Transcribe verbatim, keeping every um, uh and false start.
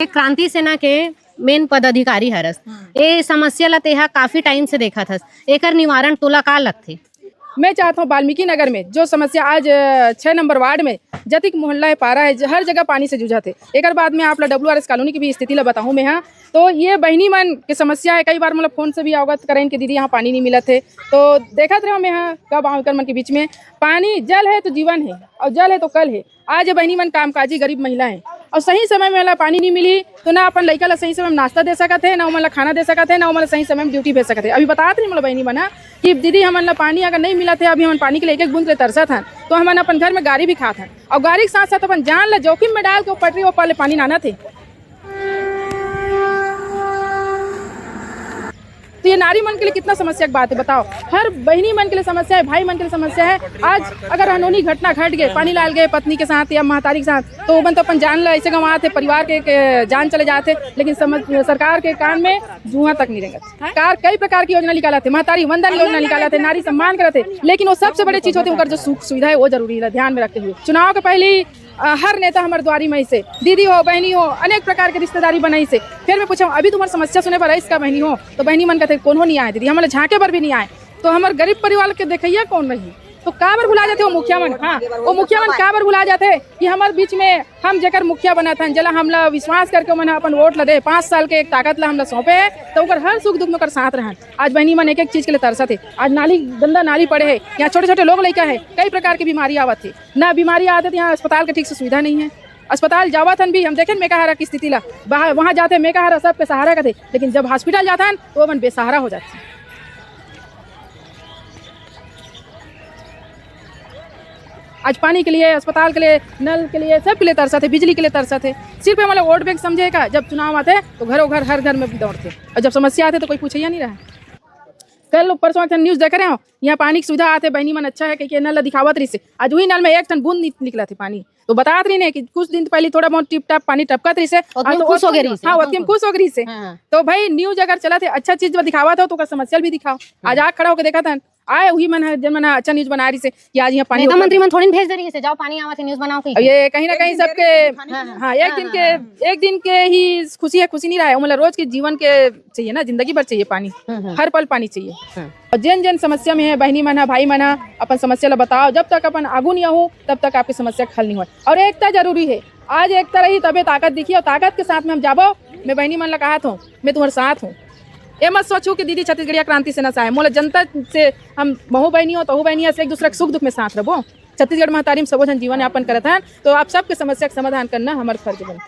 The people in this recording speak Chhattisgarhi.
एक क्रांति सेना के मेन पदाधिकारी हरस, हाँ। ए समस्या ला तेहा काफी टाइम से देखत हस, एकर निवारण तोला का लगथे? मैं चाहत हूँ वाल्मीकि नगर में जो समस्या आज, अ, छह नंबर वार्ड में जतिक मोहल्ला है, पारा है, ज-, हर जगह पानी से जूझत हे। एकर बाद में आप ला डब्ल्यू आर एस कॉलोनी की भी स्थिति ला बताहूँ मैं, हाँ। तो ये बहिनी मन के समस्या है, कई बार मतलब फोन से भी अवगत करेन कि दीदी यहाँ पानी नहीं मिलत है। तो देखत रहो मैं, हाँ, कब आऊँ एकर मन के बीच में। पानी, जल है तो जीवन है और जल है तो कल है। आज ये बहिनी मन कामकाजी गरीब महिला है और सही समय में वाला पानी नहीं मिली तो ना अपन लइका ला सही समय में नाश्ता दे सकत है, ना ओमन ला खाना दे सकत है, ना ओमन ला सही समय में ड्यूटी भेज सकत है। अभी बतात रही मोला बहिनी मन ह कि दीदी हमन ला पानी अगर नहीं मिलत है, अभी हमन पानी के लिए एक एक बूंद के तरसत हन, तो हमन अपन घर में गारी भी खात हन और गारी के साथ साथ अपन जान ला जोखिम में डाल के वो पटरी वो पाले पानी लानत है। तो ये नारी मन के लिए कितना समस्या की बात है, बताओ। हर बहिनी मन के लिए समस्या है, भाई मन के लिए समस्या है। आज अगर अनहोनी घटना घट गए, पानी लाल गए पत्नी के साथ या महतारी के साथ, तो ओमन तो अपन जान ला ऐसे गंवात है, परिवार के, के जान चले जाते, लेकिन समझ, सरकार के कान में धुआं तक नहीं रेंगत। सरकार कई प्रकार की योजना निकालत है, महतारी वंदन योजना निकालत है, नारी सम्मान करत है, लेकिन वो सबसे बड़े चीज होते हैं, उनकर जो सुख सुविधा है वो जरूरी है, ध्यान में रखते हुए। चुनाव के पहले ही, अ, हर नेता हमर द्वारी में से दीदी हो, बहिनी हो, अनेक प्रकार के रिश्तेदारी बनाई से। फिर मैं पूछा, "अभी तुम्हार समस्या सुने बर आइस का बहिनी हो?" तो बहिनी मन कहते, "कोनो नहीं आए दीदी, हमला झांके बर भी नहीं आए।" तो हमर गरीब परिवार के देखैया कौन रही? तो काबर भुला जाते वो मुखिया मन? हाँ, वो मुखिया मन काबर भुला जाते कि हमर बीच में हम जेकर मुखिया बनत हन, जेला हमला विश्वास करके ओमन ह अपन वोट ला दे, पाँच साल के एक ताकत ला हमला सौंपे है, तो ओकर हर सुख दुख में ओकर साथ रहन। आज बहिनी मन एक एक चीज के लिए तरसत है। आज नाली, गंदा नाली पड़े है, यहाँ छोटे छोटे लोग लइका है, कई प्रकार की बीमारी आवत है। ना बीमारी आते तो यहाँ अस्पताल के ठीक से सुविधा नहीं है। अस्पताल जावत हन भी हम देखेन मेकाहारा की स्थिति ला, बाहर वहाँ जाते मेकाहारा सबके सहारा करते, लेकिन जब हॉस्पिटल जात हन तो ओमन बेसहारा हो जाते हैं। आज पानी के लिए, अस्पताल के लिए, नल के लिए, सब के लिए तरसत है, बिजली के लिए तरसत है। सिर्फ हमारा वोट बैंक समझे का, जब चुनाव आते तो घरों घर, हर घर में दौड़ते, और जब समस्या आते तो कोई पूछे नहीं रहा। कल परसों एक ठन न्यूज देख रहे हो, यहाँ पानी की सुविधा आते, बहिनी मन अच्छा है कहिके नल ला दिखावत रहिसे। आज वही नल में एक ठन बूंद नि-, निकलत हे पानी। तो बतात रहिन हे कि कुछ दिन पहले थोड़ा बहुत टिप टाप पानी टपकत रहिसे। ओतके में खुश हो गे रहिसे। हाँ, ओतके में खुश हो गे रहिसे। हाँ, हाँ। तो भाई न्यूज अगर चलत हे, अच्छा चीज ला दिखावत हो तो ओकर समस्या ल भी दिखाओ। हाँ। आज आँख खड़ा होके देखत हन, आए उही मन ह, जेन मन ह अच्छा न्यूज बनाए रहिसे कि आज यहाँ पानी नेता मंत्री मन थोड़ी न भेज दे रहिसे, "जाओ पानी आवत हे, न्यूज बनाओ" कहिके। अब ये कहीं ना कहीं सबके, हाँ, हाँ। हाँ, एक दिन के, एक दिन के ही खुशी है, खुशी नहीं रहा है, मतलब रोज के जीवन के चाहिए ना, जिंदगी भर चाहिए पानी, हम्म, हम्म। हर पल पानी चाहिए। हम्म। और जेन जेन समस्या में है, बहिनी मन ह, भाई मन ह, अपन समस्या ला बताओ। जब तक अपन आगू नहीं आहू, तब तक आपकी समस्या के हल नहीं होय। और एकता जरूरी है। आज एकता रही तबे ताकत दिखी, और ताकत के साथ में हम जाबो। मैं बहिनी मन ला कहत हूँ, मैं तुम्हारे साथ हूँ। ये मत सोचू कि दीदी छत्तीसगढ़िया क्रांति सेना से आए, मोला जनता से, हम महू बहिनी हो, तहू बहिनी हो, एक दूसरा के सुख दुख में साथ रहबो। छत्तीसगढ़ महतारी में सबो झन जीवन यापन करत हन, तो आप सबके समस्या के समाधान करना हमार फर्ज बनथे।